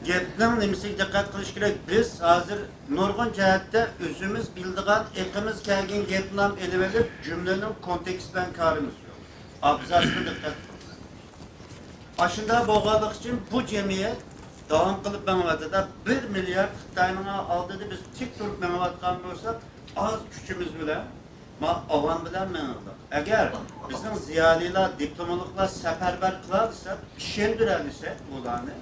گەپنىڭ نېمىسىگە دىققەت قىلىش كېرەك؟ بىز ھازىر نۇرغۇن جەھەتتە ئۆزىمىز بىلىدىغان، ئېقىمىز كەلگەن گەپنى ئېلىۋېلىپ، جۈملىنىڭ كونتېكستى بىلەن كارىمىز يوق. ئابزاسقا دىققەت قىلىڭ. ئاشۇنداق بولغانلىقى ئۈچۈن بۇ جەمئىيەت داۋام قىلىپ مېڭىۋاتىدۇ. بىر مىليارد خىتاينىڭ ئالدىدا بىز تىك تۇرۇپ مېڭىۋاتقان بولساق، ئاز كۈچىمىز بىلەن، ما، ئاۋام بىلەن مېڭىدۇق. ئەگەر بىزنىڭ زىيالىيلار، دىپلوملۇقلار سەپەرۋەر قىلالىساق، ئىشەندۈرەلىسەك ئۇلارنى،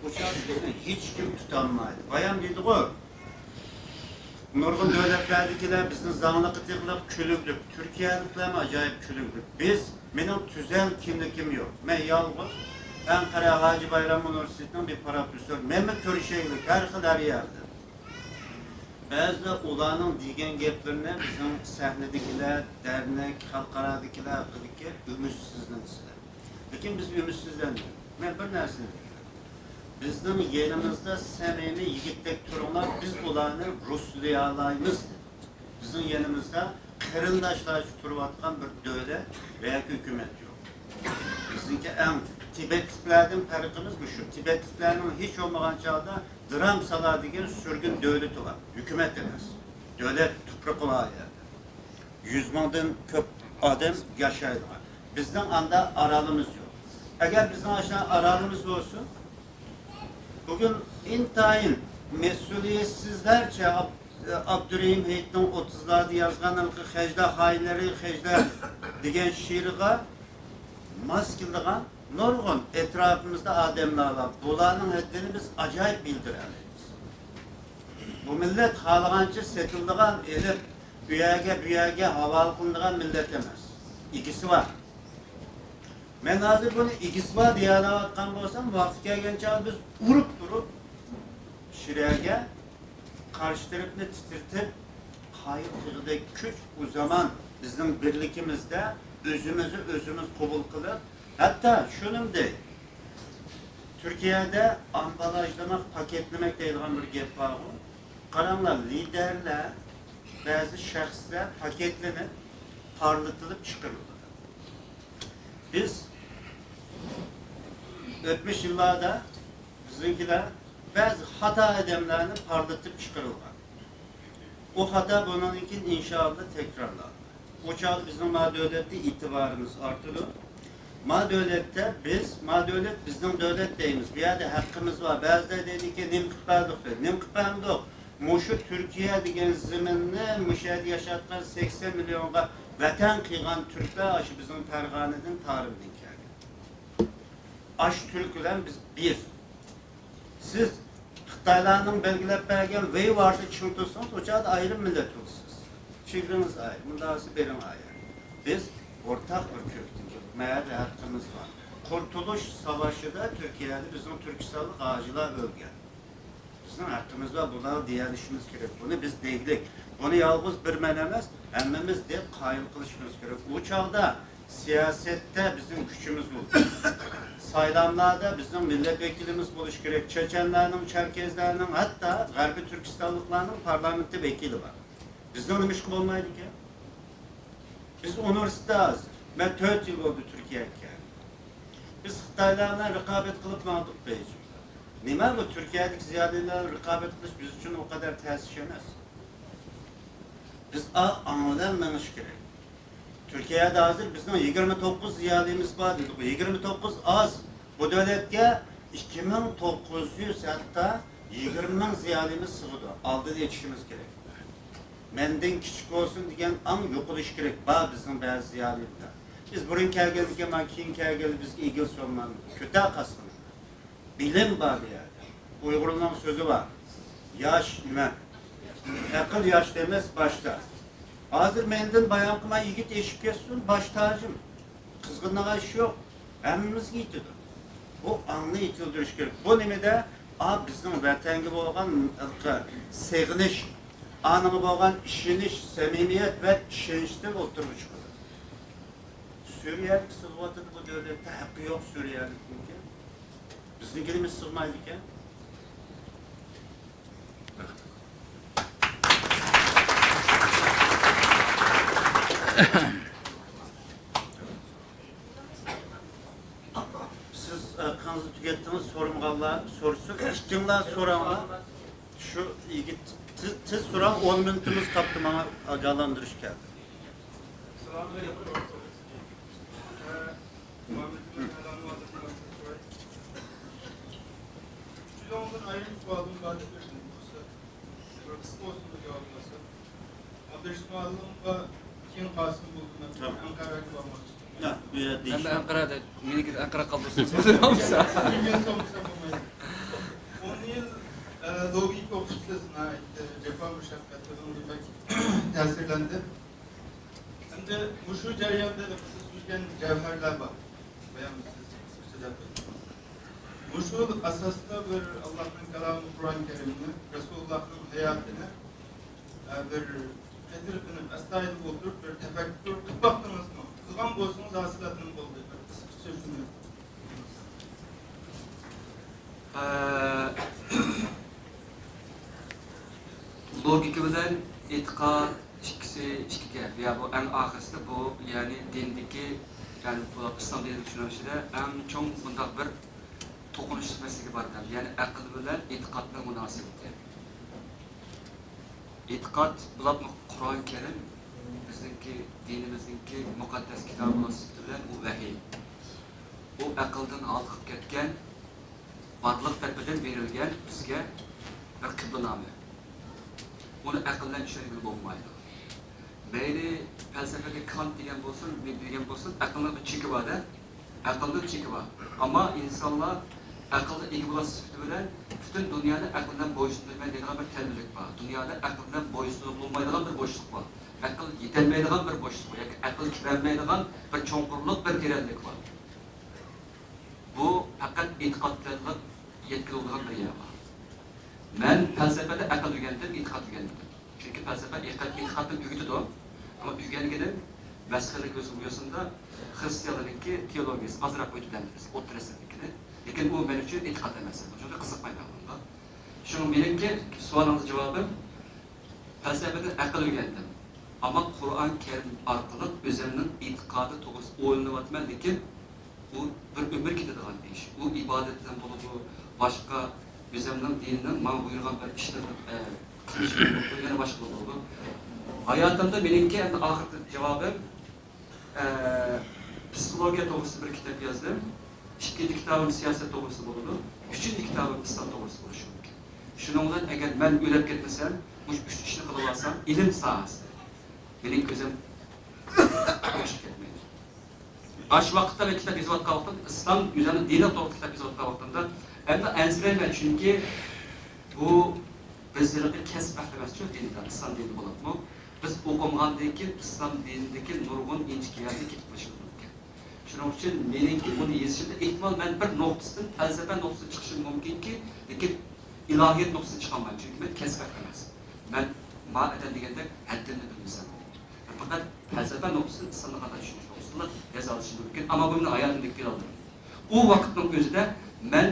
ئۇ چاغدا بىزنى ھېچكىم تۇتالمايدۇ. بايام دېدىغۇ، نۇرغۇن دۆلەتلەردىكىلەر بىزنى زاڭلىققا تېقىلىپ، كۈلۈملۈك، تۈركىيەلىكلەرمۇ ئاجايىپ كۈلۈملۈك. بىز، مېنىڭ تۈزەن كىملىكىم يوق. مەن يالغۇز. ئەنقەرە ھاجى بايرام ئۇنىۋېرسىتېتىنىڭ بىر پروفېسسورى. مەنمۇ كۆرۈشەيلى، ھەر خىل، ھەر يەردە. بەزىدە ئۇلارنىڭ دېگەن گەپلىرىنى بىزنىڭ سەھنىدىكىلەر، دەرنەك، خەلقئارادىكىلەر ھەققىدىكى ئۈمىدسىزلىنىسىلەر. لېكىن بىز ئۈمىدسىزلەنمەيمىز. مەن بىر نەرسىنى بىلىمەن. بىزنىڭ يېنىمىزدا سەمىمىي يىگىتتەك تۇرۇڭلار، بىز ئۇلارنى رۇسلىيالايمىز دېدى. بىزنىڭ يېنىمىزدا قېرىنداشلارچە تۇرۇۋاتقان بىر دۆلەت ۋە ياكى ھۆكۈمەت يوق. بىزنىڭكى ئەڭ تىبەتلىكلەردىن پەرقىمىز مۇشۇ. تىبەتلىكلەرنىڭ ھېچ بولمىغان چاغدا درامسالا دېگەن سۈرگۈن دۆلىتى بار. ھۆكۈمەت ئەمەس. دۆلەت تۇپرىقى بار ئۇ يەردە. يۈز مىڭدىن كۆپ ئادەم ياشايدىغان. بىزنىڭ ئاندا ئارالىمىز يوق. ئەگەر بىزنىڭ ئاشۇنداق ئارالىمىز بولسۇن، بۈگۈن ئىنتايىن مەسئۇلىيەتسىزلەرچە ئاب-، ئابدۇرېھىم ھېيتنىڭ ئوتتۇزلاردا يازغان ھېلىقى خەجلەر خائىنلىرى، خەجلەر دېگەن شېئىرىغا ماس كېلىدىغان نۇرغۇن ئەتراپىمىزدا ئادەملەر بار. بۇلارنىڭ ھەددىنى بىز ئاجايىپ بىلدۈرەلەيمىز. بۇ مىللەت خالىغانچە سېتىلىدىغان، ئېلىپ، ئۇ يەرگە، بۇ يەرگە ھاۋالە قىلىنىدىغان مىللەت ئەمەس. ئىگىسى بار. مەن ھازىر بۇنى ئىگىسى بار دېيەلەۋاتقان بولسام، ۋاقتى كەلگەن چاغدا بىز ئۇرۇپ تۇرۇپ، شىرەگە قارشى تەرەپنى تىترىتىپ، قايىل قىلغۇدەك كۈچ ئۇ زامان بىزنىڭ بىرلىكىمىزدە، ئۆزىمىزنى ئۆزىمىز قوبۇل قىلىپ، ھەتتا شۇنىمۇ دەي، تۈركىيەدە ئامبالاژلىماق، پاكەتلىمەك دەيدىغان بىر گەپ بارغۇ. قاراڭلار، لىدەرلەر، بەزى شەخسلەر پاكەتلىنىپ، پارلىتىلىپ چىقىرىلىدۇ. بىز ئۆتمۈش يىللاردا بىزنىڭكىلەر بەزى خاتا ئادەملەرنى پارلىتىپ چىقىرىلغان. ئۇ خاتا بۇنىڭدىن كېيىن ئىنشائاللا تەكرارلانمايدۇ. ئۇ چاغدا بىزنىڭ ما دۆلەتتە ئېتىبارىمىز ئارتىدۇ. ما دۆلەتتە بىز، ما دۆلەت بىزنىڭ دۆلەت دەيمىز. بۇ يەردە ھەققىمىز بار. بەزىلەر دەيدىكى، نېمە قىلىپ بەردۇق دەيدۇ. نېمە قىلىپ بەردۇق؟ مۇشۇ تۈركىيە دېگەن زېمىننى، مۇشۇ يەردە ياشاۋاتقان سەكسەن مىليونغا ۋەتەن قىلغان تۈركلەر ئاشۇ بىزنىڭ پەرغانىدىن، تارىمدىن كەلگەن. ئاشۇ تۈرك بىلەن بىز بىر. سىز خىتايلارنىڭ بەلگىلەپ بەرگەن ۋېي ۋاردا چىڭ تۇرسىڭىز، ئۇ چاغدا ئايرىم مىللەت بولىسىز. چېگرىڭىز ئايرىم، مۇنداق بولسا بېرىڭ ئايرىم. بىز ئورتاق بىر كۆكتىن كېلىپ، مەيەردە ھەققىمىز بار. قۇرتۇلۇش ساۋىشىدا تۈركىيەدە بىزنىڭ تۈركىستانلىق ھاجىلار ئۆلگەن. بىزنىڭ ھەققىمىز بار، بۇلارغا دېيەلىشىمىز كېرەك. بۇنى بىز دەيلىك. بۇنى يالغۇز بىر مەن ئەمەس، ھەممىمىز دەپ قايىل قىلىشىمىز كېرەك. ئۇ چاغدا سىياسەتتە بىزنىڭ كۈچىمىز بولىدۇ. سايلاملاردا بىزنىڭ مىللەت ۋەكىلىمىز بولۇشى كېرەك. چېچەنلەرنىڭ، چەركەزلەرنىڭ، ھەتتا غەربىي تۈركىستانلىقلارنىڭ پارلامېنتتا ۋەكىلى بار. بىزنىڭ نېمىشقا بولمايدىكەن؟ بىز ئۇنىۋېرسىتېتتا ھازىر. مەن تۆت يىل بولدى تۈركىيەگە كەلدىم. بىز خىتايلار بىلەن رىقابەت قىلىپ ماڭدۇق بېيجىڭدا. نېمە بۇ تۈركىيەدىكى زىيالىيلار رىقابەت قىلىش بىز ئۈچۈن ئۇ قەدەر تەس ئىش ئەمەس. بىز ئا-، ئاڭ بىلەن مېڭىش كېرەك. تۈركىيەدە ھازىر بىزنىڭ يىگىرمە توققۇز زىيالىيىمىز بار دېدۇق. يىگىرمە توققۇز ئاز. بۇ دۆلەتكە ئىككى مىڭ توققۇز يۈز، ھەتتا يىگىرمە مىڭ زىيالىيىمىز سىغىدۇ. ئالدىدا ئېيتىشىمىز كېرەك. مەندىن كىچىك بولسۇن دېگەن ئاڭ يوقىلىشى كېرەك. بار بىزنىڭ بەزى زىيالىيلار. بىز بۇرۇن كەلگەندىكىن، مانا كېيىن كەلگەنلەر بىزگە ئېگىل سورىمايدۇ. كۆتەر قاسقىنى. بىلىم بار بۇ يەردە. ئۇيغۇرنىڭ سۆزى بار. ياش نېمە؟ ئەقىل ياشتا ئەمەس، باشتا. ھازىر مەندىن بايام قىلما يىگىت ئېشىپ كەتسۇن، باش تاجىم. قىزغىنىدىغان ئىش يوق. ھەممىمىزگە يېتىدۇ. بۇ ئاڭنى يېتىلدۈرۈش كېرەك. بۇ نېمىدە؟ ئا، بىزنىڭ ۋەتەنگە بولغان سېغىنىش، ئانىغا بولغان ئىشىنىش، سەمىمىيەت ۋە ئىشەنچتىن ئوتتۇرىغا چىقىدۇ. سۈرىيەلىك سىغىۋاتىدۇ بۇ دۆلەتتە، ھەققى يوق سۈرىيەلىكنىڭكى. بىزنىڭكى نېمە سىغمايدىكەن؟ سىز ھەققىڭىزنى تۈگەتتىڭىز، سورىمىغانلار سورىسۇن، ئىككىڭلار سوراڭلار. شۇ يىگىت تېز، تېز سوراڭ، ئون مىنۇتىمىز قاپتۇ، ماڭا ئاگاھلاندۇرۇش كەلدى. ئۈچىدىن ئايرىم سوئالىم بار، بىر قىسقا بولسۇن، جاۋاب بەرسە. ئابدۇرېشىت مۇئەللىمغا كېيىن قاسىم بولدى، مەن تامام. ئەنقەرەگە بارماقچى. ھە، بۇ يەردە مەن دېيىش. ئەنقەرەدە، مېنىڭكى ئەنقەرە قالدۇرسىڭىز بولىدۇ. ئون يىل، ئە، لوگىكا ئوقۇشىپسىز، ناھايىتى جاپا مۇشەققەتلىرىڭىزدىن بەك تەسىرلەندىم. ئەمدى مۇشۇ جەرياندا سىز سۈزگەن جەۋھەرلەر بار. بايام سىز قىسقىچە دەپ ئۆتتىڭىز. مۇشۇ ئاساستا بىر ئاللاھنىڭ كالامى قۇرئان كەرىمنى، رەسۇلۇللاھنىڭ ھاياتىنى، ئە، بىر خەتىرە قىلىپ، ئەستايىدىل ئولتۇرۇپ، بىر تەپەككۇر قىلىپ باقتىڭىزمۇ؟ قىلغان بولسىڭىز، ھاسىلات نېمە بولدى؟ بىر قىسقىچە شۇنى. ئە، لوگىكا بىلەن ئېتىقاد ئىككىسى ئىككى گەپ. يا بۇ ئەڭ ئاخىرسىدا بۇ، يەنى دىندىكى، يەنى بۇ ئىسلام دىنىنى چۈشىنىشىدە ئەڭ چوڭ بۇنداق بىر توقۇنۇشلۇق مەسىلىگە بارىدۇ. يەنى ئەقىل بىلەن ئېتىقادنىڭ مۇناسىۋىتى. ئېتىقاد بولۇپمۇ قۇرئان كەرىم بىزنىڭكى دىنىمىزنىڭكى مۇقەددەس كىتابى بولۇش سۈپىتى بىلەن ئۇ ۋەھىي. ئۇ ئەقىلدىن ھالقىپ كەتكەن، بارلىق تەرىپىدىن بېرىلگەن بىزگە بىر قىبلىنامە. ئۇنى ئەقىل بىلەن چۈشەنگىلى بولمايدۇ. مەيلى پەلسەپىدە كانت دېگەن بولسۇن، نېمە دېگەن بولسۇن، ئەقىلنىڭ بىر چېكى بار-دە. ئەقىلنىڭ چېكى بار. ئەمما ئىنسانلار ئەقىلگە ئىگە بولۇش سۈپىتى بىلەن پۈتۈن دۇنيانى ئەقىل بىلەن بويسۇندۇرىمەن دەيدىغان بىر تەلۋىلىك بار. دۇنيادا ئەقىل بىلەن بويسۇنۇپ بولمايدىغان بىر بوشلۇق بار. ئەقىل يېتەلمەيدىغان بىر بوشلۇق بار ياكى ئەقىل كىرەلمەيدىغان بىر چوڭقۇرلۇق، بىر تېرەنلىك بار. بۇ پەقەت ئېتىقاد بىلەنلا يەتكىلى بولىدىغان بىر يەر بار. مەن پەلسەپىدە ئەقىل ئۆگەندىم، ئېتىقاد ئۆگەنمىدىم. چۈنكى پەلسەپە ئېتىقاد، ئېتىقادنى ئۆگىتىدۇ. ئەمما ئۆگەنگىنىم مەسخىرىلىك يوسۇن-، يوسۇندا خرىستىيانلارنىڭكى تېئولوگىيىسى ئازراق ئۆتىدۇ ئەمدى بىز ئوتتۇرا ئەسىرلىكىنى. لېكىن ئۇ مەن ئۈچۈن ئېتىقاد ئەمەس. شۇنچە قىزىقمايمەن بۇنىڭغا. شۇڭا مېنىڭكى سوئالىڭىزغا جاۋابىم، پەلسەپىدىن ئەقىل ئۆگەندىم. ئەمما قۇرئان كەرىم ئارقىلىق ئۆزۈمنىڭ ئېتىقادى توغرىسىدا ئويلىنىۋاتىمەن، لېكىن ئۇ بىر ئۆمۈر كېتىدىغان ئىش. ئۇ ئىبادەت بىلەن بولىدۇ، باشقا ئۆزۈمنىڭ دىنىم ماڭا بۇيرۇغان بىر ئىشلىرىم، ئە، قىلىشىم بولىدۇ، يەنە باشقىلار بولىدۇ. ھاياتىمدا مېنىڭكى ئەمدى ئاخىرقى جاۋابىم، ئە، پسىخولوگىيە توغرىسىدا بىر كىتاب يازدىم. ئىككىنچى كىتابىم سىياسەت توغرىسىدا بولىدۇ. ئۈچىنچى كىتابىم ئىسلام توغرىسىدا بولۇشى مۇمكىن. شۇنىڭ بىلەن ئەگەر مەن ئۆلۈپ كەتمىسەم، مۇشۇ ئۈچ ئىشنى قىلىۋالسام، ئىلىم ساھەسىدە مېنىڭ كۆزۈم يوشۇپ كەتمەيدۇ. ئاشۇ ۋاقىتتا مەن كىتاب يېزىۋاتقان ۋاقتىمدا، ئىسلام ئۆزۈمنىڭ دىنى توغرىسىدا كىتاب يېزىۋاتقان ۋاقتىمدا، ئەمدى ئەنسىرەيمەن، چۈنكى بۇ بىز ھېلىقى كەسىپ ئەھلى ئەمەسچۇ دىندا، ئىسلام دىنىدا بولۇپمۇ. بىز ئوقۇمىغاندىن كېيىن ئىسلام دىنىدىكى نۇرغۇن ئىنچىكە يەردىن كېتىپ قېلىشىمىز مۇمكىن. شۇنىڭ ئۈچۈن مېنىڭكى بۇنى يېزىشىمدا ئېھتىمال مەن بىر نۇقتىسىدىن، پەلسەپە نۇقتىسىدىن چىقىشىم مۇمكىنكى، لېكىن ئىلاھىيەت نۇقتىسىدىن چىقالمايمەن، چۈنكى مەن كەسىپ ئەھلى ئەمەس. مەن ما ئادەم دېگەندەك ھەددىمنى بىلمىسەم. پەقەت پەلسەپە نۇقتىسىدىن ئىسلامنى قانداق چۈشىنىش توغرىسىدا يازالىشىم مۇمكىن، ئەمما بۇ مېنىڭ ھاياتىمدىكى پىلانلىرىم. ئۇ ۋاقىتنىڭ ئۆزىدە مەن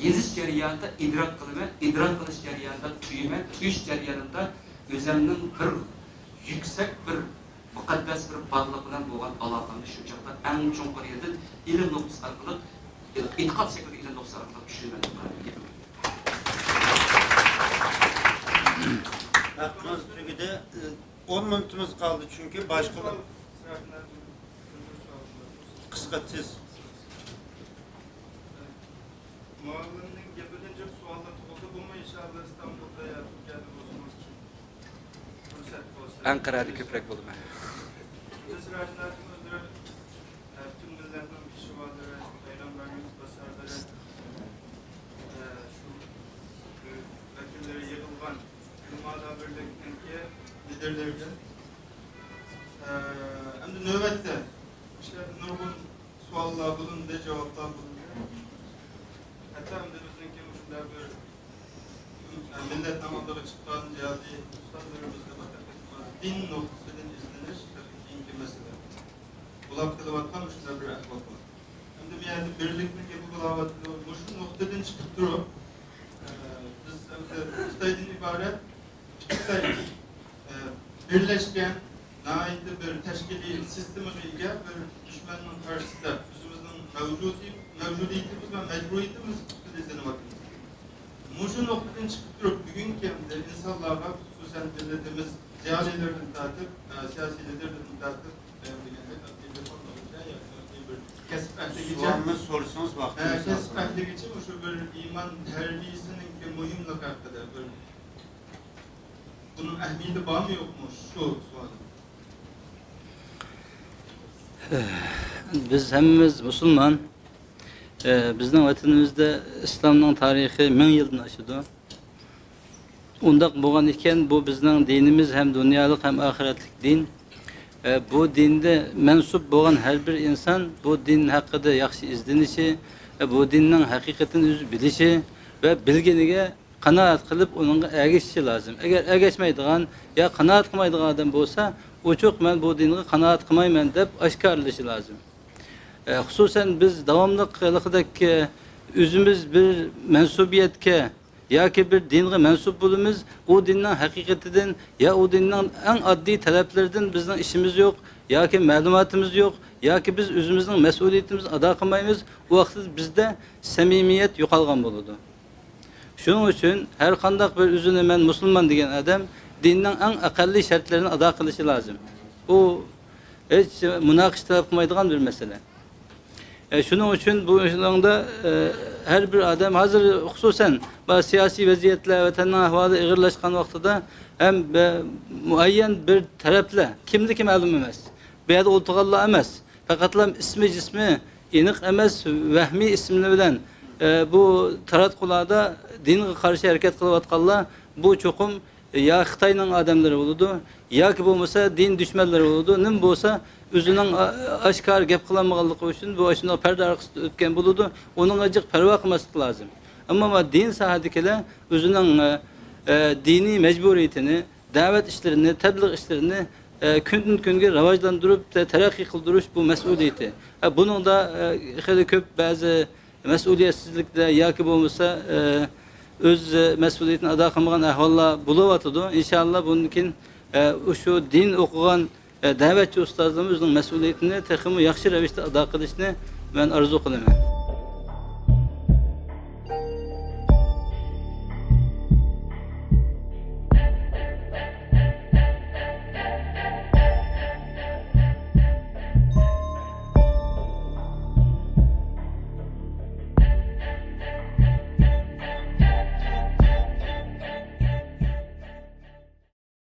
يېزىش جەريانىدا ئىدراك قىلىمەن، ئىدراك قىلىش جەريانىدا تۇيىمەن، تۇيۇش جەريانىدا ئۆزۈمنىڭ بىر يۈكسەك، بىر مۇقەددەس بىر بارلىق بىلەن بولغان ئالاقەمنى شۇ چاغدا ئەڭ چوڭقۇر يېرىدىن ئىلىم نۇقتىسى ئارقىلىق، ئېتىقاد شەكلىدە ئىلىم نۇقتىسى ئارقىلىق چۈشىنىمەن دەپ قارايمەن. ۋاقتىمىز تۈگىدى. ئون مىنۇتىمىز قالدى، چۈنكى باشقا قىسقا، تېز. مۇئەللىمنىڭ گېپىدىن جىق سوئاللار تۇغۇلدى. بۇمۇ ئىنشائاللا ئىستانبۇلدا يا تۈركىيەدە بولسىڭىز كېيىن پۇرسەت بولسا. ئەنقەرەدە كۆپرەك بولىمەن. بىز راژناتىمىز ئۆزلىرى، ئە، پۈتۈن مىللەتنىڭ پېشۋالىرى، پەيغەمبەرنىڭ ئىزباسارلىرى، ئە، شۇ ۋەكىللىرى يىغىلغان ئۆلىمالار بىرلىكىنىڭكى لىدېرلىرىدىن. ئە، ئەمدى نۆۋەتتە ئىشلەردە نۇرغۇن سوئاللار بولۇندى، جاۋابلار بولۇندى. ھەتتا ئەمدى بىزنىڭكى مۇشۇنداق بىر، ئە، مىللەتنىڭ ئالدىغا چىققان زىيالىي ئۇستازلىرىمىزغا دىققەت قىلىمىز. دىن نۇقتىسىدىن ئىزدىنىش تېخى كېيىنكى مەسىلە. بولۇپ قېلىۋاتقان مۇشۇنداق بىر ئەھۋال بار. ئەمدى بۇ يەردە بىرلىكنىڭ گېپى بولاۋاتىدۇ. مۇشۇ نۇقتىدىن چىقىپ تۇرۇپ، ئە، بىز ئەمدى خىتايدىن ئىبارەت پۈتۈنلەي، ئە، بىرلەشكەن، ناھايىتى بىر تەشكىلىي سىستېمىغا ئىگە بىر دۈشمەننىڭ قارشىسىدا ئۆزىمىزنىڭ مەۋجۇدىي-، مەۋجۇدىيىتىمىز ۋە مەجبۇرىيىتىمىز ئۈستىدە ئىزدىنىۋاتىمىز. مۇشۇ نۇقتىدىن چىقىپ تۇرۇپ، بۈگۈنكى كۈندە ئىنسانلارغا، خۇسۇسەن مىللىتىمىز زىيالىيلىرىدىن تارتىپ، ئە، سىياسىي لىدېرلىرىدىن تارتىپ، ئە، دېگەندەك، ئاددىي بىر قاتنىغىچە ياكى ئاددىي بىر كەسىپ ئەھلىگىچە، سوئالنى سورىسىڭىز، ۋاقتىمىز ئە، ئاز كەسىپ قالدى. ئەھلىگىچە مۇشۇ بىر ئىمان تەربىيىسىنىڭكى مۇھىملىقى ھەققىدە بىر، بۇنىڭ ئەھمىيىتى بارمۇ يوقمۇ؟ شۇ سوئال. بىز ھەممىمىز مۇسۇلمان. ئە، بىزنىڭ ۋەتىنىمىزدە ئىسلامنىڭ تارىخى مىڭ يىلدىن ئاشىدۇ. ئۇنداق بولغان ئىكەن، بۇ بىزنىڭ دىنىمىز ھەم دۇنيالىق ھەم ئاخىرەتلىك دىن. ئە، بۇ دىنگە مەنسۇپ بولغان ھەر بىر ئىنسان بۇ دىن ھەققىدە ياخشى ئىزدىنىشى، بۇ دىننىڭ ھەقىقىتىنى ئۆزى بىلىشى ۋە بىلگىنىگە قانائەت قىلىپ، ئۇنىڭغا ئەگىشىشى لازىم. ئەگەر ئەگەشمەيدىغان يا قانائەت قىلمايدىغان ئادەم بولسا، ئوچۇق مەن بۇ دىنغا قانائەت قىلمايمەن دەپ ئاشكارىلىشى لازىم. ئە، خۇسۇسەن بىز داۋاملىق ھېلىقىدەك، ئە، ئۆزىمىز بىر مەنسۇبىيەتكە ياكى بىر دىنغا مەنسۇپ بولىمىز، ئۇ دىننىڭ ھەقىقىتىدىن يا ئۇ دىننىڭ ئەڭ ئاددىي تەلەپلىرىدىن بىزنىڭ ئىشىمىز يوق، ياكى مەلۇماتىمىز يوق، ياكى بىز ئۆزىمىزنىڭ مەسئۇلىيىتىمىزنى ئادا قىلمايمىز، ئۇ ۋاقىتتا بىزدە سەمىمىيەت يوقالغان بولىدۇ. شۇنىڭ ئۈچۈن ھەر قانداق بىر ئۆزىنى مەن مۇسۇلمان دېگەن ئادەم دىننىڭ ئەڭ ئەقەللىي شەرتلىرىنى ئادا قىلىشى لازىم. ئۇ ھېچ مۇناقىشە تەلەپ قىلمايدىغان بىر مەسىلە. ئە، شۇنىڭ ئۈچۈن بۇ ئىشلاردا، ئە، ھەر بىر ئادەم ھازىر خۇسۇسەن بۇ سىياسىي ۋەزىيەتلەر، ۋەتەننىڭ ئەھۋالى ئېغىرلاشقان ۋاقتىدا ھەم بە-، مۇئەييەن بىر تەرەپلەر، كىملىكى مەلۇم ئەمەس، بۇ يەردە ئولتۇرغانلار ئەمەس، پەقەتلا ئىسمى جىسمى ئېنىق ئەمەس، ۋەھمىي ئىسىملىرى بىلەن، ئە، بۇ تاراتقۇلاردا دىنغا قارشى ھەرىكەت قىلىۋاتقانلار، بۇ چوقۇم يا خىتاينىڭ ئادەملىرى بولىدۇ، ياكى بولمىسا دىن دۈشمەنلىرى بولىدۇ. نېمە بولسا، ئۆزىنىڭ ئا-، ئاشكارا گەپ قىلالمىغانلىقى ئۈچۈن بۇ ئاشۇنداق پەردە ئارقىسىدا ئۆتكەن بولىدۇ. ئۇنىڭغا جىق پەرۋا قىلماسلىق لازىم. ئەمما ما دىن ساھەدىكىلەر ئۆزىنىڭ، ئە، ئە، دىنىي مەجبۇرىيىتىنى، دەۋەت ئىشلىرىنى، تەبلىغ ئىشلىرىنى، ئە، كۈندىن كۈنگە راۋاجلاندۇرۇپ، تە-، تەرەققىي قىلدۇرۇش بۇ مەسئۇلىيىتى. ئە، بۇنىڭدا، ئە، خېلى كۆپ بەزى مەسئۇلىيەتسىزلىكتە ياكى بولمىسا، ئە، ئۆز مەسئۇلىيىتىنى ئادا قىلمىغان ئەھۋاللار بولۇۋاتىدۇ. ئىنشاللا بۇندىن كېيىن، ئە، ئۇشۇ دىن ئوقۇغان، ئە، دەۋەتچى ئۇستازلىرىمىز ئۆزىنىڭ مەسئۇلىيىتىنى تېخىمۇ ياخشى رەۋىشتە ئادا قىلىشىنى مەن ئارزۇ قىلىمەن.